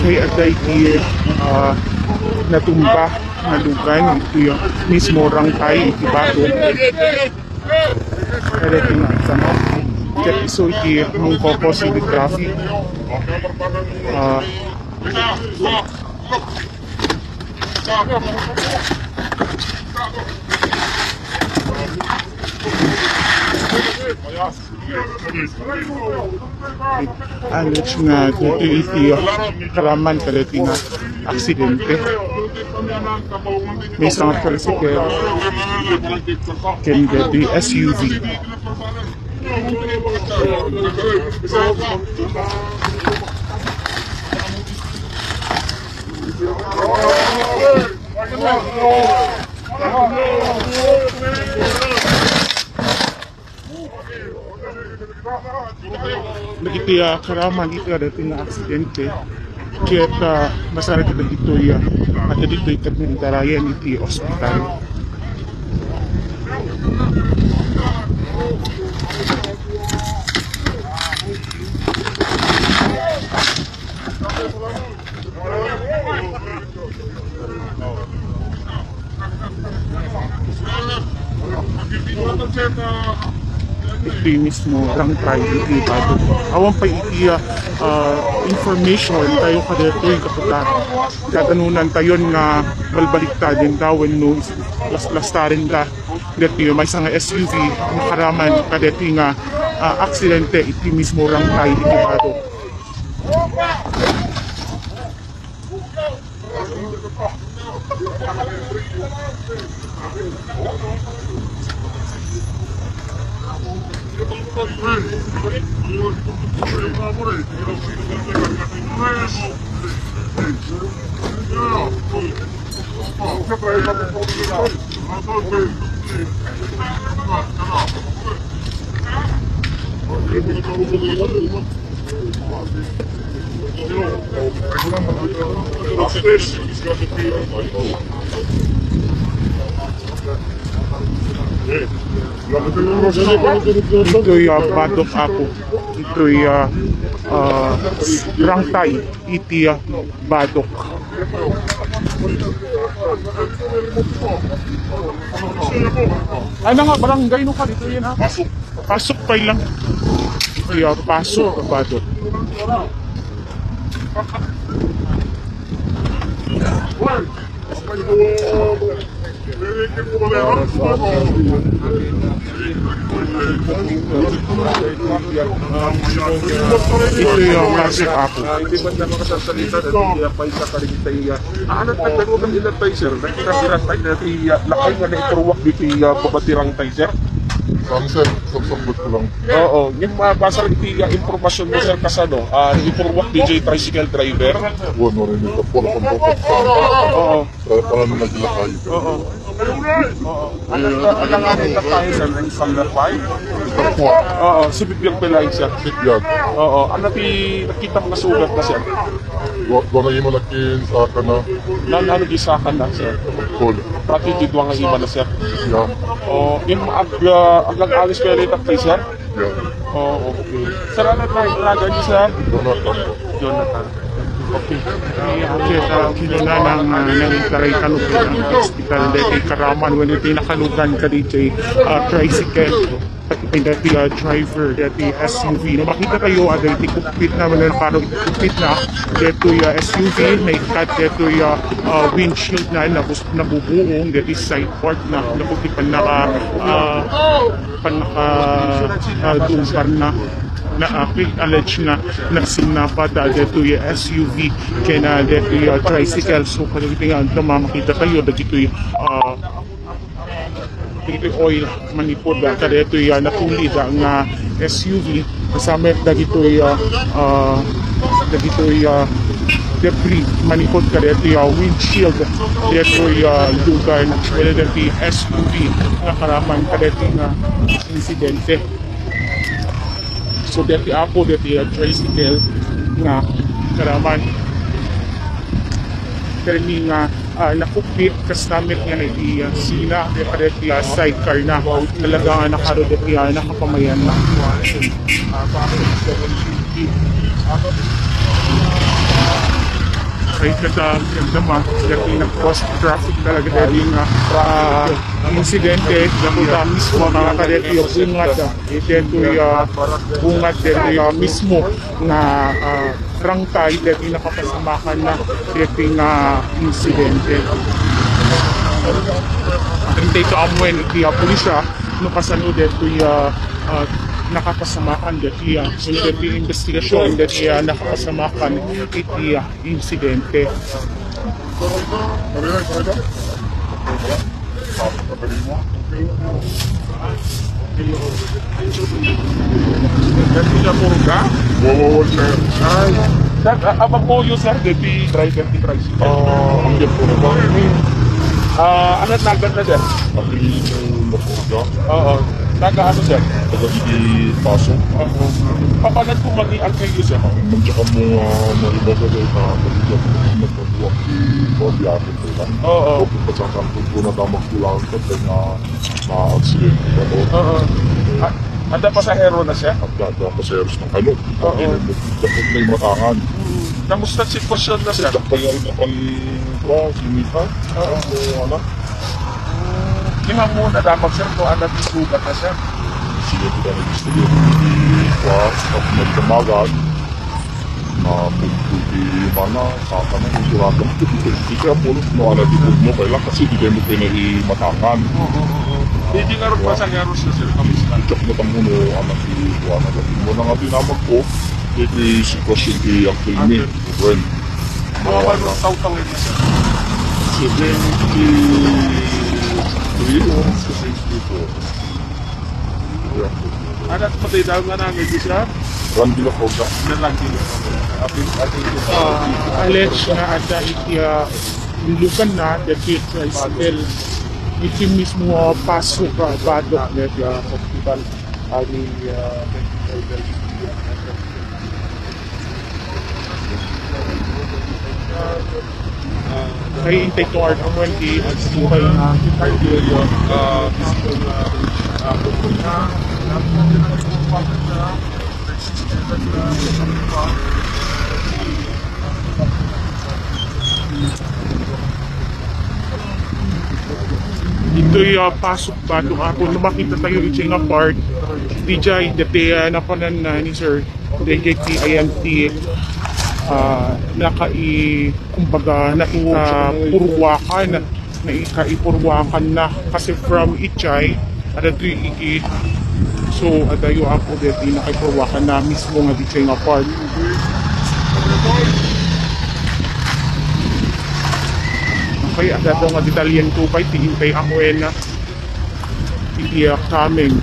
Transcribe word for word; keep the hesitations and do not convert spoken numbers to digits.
Ay, adda iti, ah, natumba nga lugan iti mismo rangtay iti bato. Kaya iti nga, ano, ket isu iti mangkokos iti traffic. Ah, Allege nga ditoy iti karaman kadagiti nga aksidente. Maysa nga tricycle ken dagiti S U V. Dagiti, ah, karaman iti kadagiti nga aksidente. Ket, ah, masarakan dagitoy, ah, adda ditoy ket naitarayan iti ospital. Iti mismo rangtay iti bato. Awan pay iti, ah, ah, information tayo kadetoy kaputa. Kadanunan tayon nga balbaliktaden da wenno las-, lastarenda. Deti maysa nga S U V nga karaman kadeti nga, ah, aksidente iti mismo rangtay iti bato. Ditoy, ah, Badoc, Apo. Ditoy, ah, ah, rangtay iti, ah, Badoc. Ano nga barangay no ka dito yan, ha? Pasok. Pasok pa lang. Yeah, Pasok, Badoc. Ito yung Pasok, Apo. Hindi ba na makasasalita na hindi pa isa kaligtay, ah, ano, nagdarugan ilan tayo, sir? Nagkakirantay na ti, ah, lakay nga naipurwak dito, ah, babatirang tayo, sir? Saan, sir? Sasagot ko lang. Oo, yung mabasa rin iti, ah, impormasyon mo, sir, kasano? Ah, ipurwak D J tricycle driver? Wala rin ito. Wala pang bapak sa Oo. Kaya pala nung naglakay. Oo. Oo. Ano, ano nga rin tayo, sir, na isang lakay? Ito po. Oo, si Bibiag Pelay, sir. Bibiag. Oo, ano ti nakita mga sugat na, sir? Wa-, wa na ima nakin sa akin na. Nan, ano di sa akin na, sir? Cool. Pati di dua nga ima na, sir. Yeah. Oh, im-, ag-, ah, ag-, ag-alis kayo later kay sir? Yeah. Oh, okay. Sir, ano na yung tawag niyo, sir? Jonathan po. Jonathan. Okay. Kaya, ah, kinuna ng, ah, ng Taray Kanupi ang hospital, dahil kay Karaman, when iti nakalugan ka, D J, ah, tricycle. Dati, ah, driver, dati S U V. No, makita tayo, ah, dati cockpit na, wala na parang cockpit na. Detoy, ah, S U V, naikkat, detoy, ah, ah, windshield na, nabus-, nabubuong, dati side part na, naku, ti pannaka, ah, pannaka, ah, dumpar na, na, ah, quick allege na, na sinapa, ta, detoy, ah, S U V, kaya na, detoy, ah, tricycle. So, pag iti nga, ito, mamakita tayo, dati ito'y, ah, Dagitoy oil manipod, ah, kadaytoy, ah, natulid, ah, nga S U V, nasamek dagitoy, ah, ah, dagitoy, ah, debris manipod kadaytoy, ah, windshield, daytoy, ah, lugar, wala dagiti S U V nga karaman kadaytoy nga insidente. So, deti Apo, deti, ah, tricycle nga karaman. Kani nga, ah, nakupit, kas namin nga nag-iya, sina, deti, ah, sidecar na. Talaga nga nakaro deti, ah, nakapamayan na. Ay, kada, kada man, dati nagkos traffic talaga dati nga, ah, insidente, dati mismo nga kadati yung bungad, ah, dati, ah, bungad dati, ah, mismo nga, ah, barangay dati nakapasamakan na dati nga insidente. Intay to amuen iti, ah, pulisya, no kasano dati, ah, ah, nakapasamakan dati, ah, so dati investigasyon dati, ah, nakapasamakan iti, ah, insidente. Dati na po ka? Wawawal, sir. Ay. Sir, ah, abang po yung sir, dati driver, di driver. Ah, ang yan po naman. Ah, ano, nagat na, sir? Ang pinili mo na po ka? Oo. Taga ano, sir? Taga di Paso. Oo. Papanat po magi ang kayo, sir? Ang manjakan mo, ah, maribaga dahil na, nagpabuak. Babiyahe ko lang. Oo. So, kung pasasangkot ko na damag ko lang, kasi nga, na-accident ako. Oo. Ah, ada pasahero na siya? At ada pasahero ng ano. Oo. Dapat may matangan. Kamusta sitwasyon na, sir? Dapat nga rin ang, ah, sinita. Oo. Ano, ano? Kaya mo na damag, sir, kung ano, sugat na, sir. Sige, kita na gusto yun. Di pa, pag nagdamagan, na pagkuti mana, sa kanan, yung suratan, ito, ito, ito, ito, ang pulos, no, ano, di mo, kailan kasi di kayo mo pwede imatangan. Oo, oo, oo. Hindi nga rin pasahero siya, sir, kamusta? Check mo tamo, no, ano, si Juan, ano, di mo na nga tinamag ko, ito yung sitwasyon kay Uncle Nick, friend. Mga balong taon-taon na, sir? Seventy-three or seventy-four. Yeah. Anak mo tayo daw nga namin, di, sir? Randy Lacorda. Na Randy Lacorda. Apil, apil ko. Ah, allege nga adda iti, ah, lugan na, the tricycle. Iti mismo, ah, Pasok, ah, Badok, nga, ah, hospital. Ani, ah, Ay, intay to art ang twenty, at sipay na. Ah, Ditoy, ah, Pasok Badok, ah, kung makita tayo dito nga part, di jay, dati, ah, napanan na ni sir. Dagiti ayanti, ah, nakai-, kumbaga, naikapurwakan, naikapurwakan na. Kasi from Ichay, adda ditoy igid. So, adayo apo dagiti nakaipurwakan na mismo nga ditoy nga part. Okay, adda nga detalyen to pay, ti intay amuen na. Iti, ah, coming.